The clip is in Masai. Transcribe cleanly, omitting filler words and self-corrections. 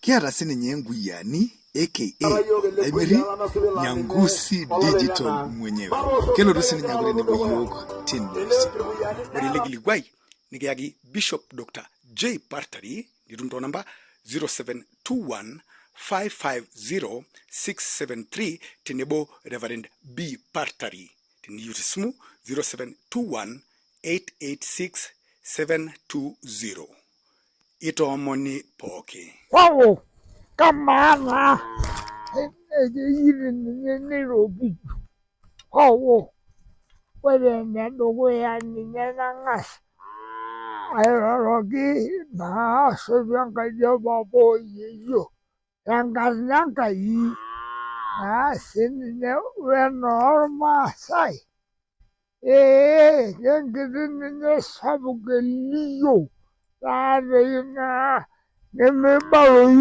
Kiata sininye Nkuyiani aka Aimeri Nyangusi Digital mwenyewe. Kelotu sininye aaku tenebo yiok tine. Ore ele kilikuai nikiyaki Bishop Dr. J Partari nitum too namba 0721 550 673 tenebo Reverend B Partari teniyieu te simu 0721 886 720. Itoomoni pooki. Wao, kamaa naa ekeyieu ninye neiropiju. Wao, ore enedukuya ninye nang'as airoroki naa asotu enkaji e papa o yeyio tenkarna Enkai naa sininye wenoormaasai ee kenkiti ninye sapuk elio taatoi naa nemeibaloyu.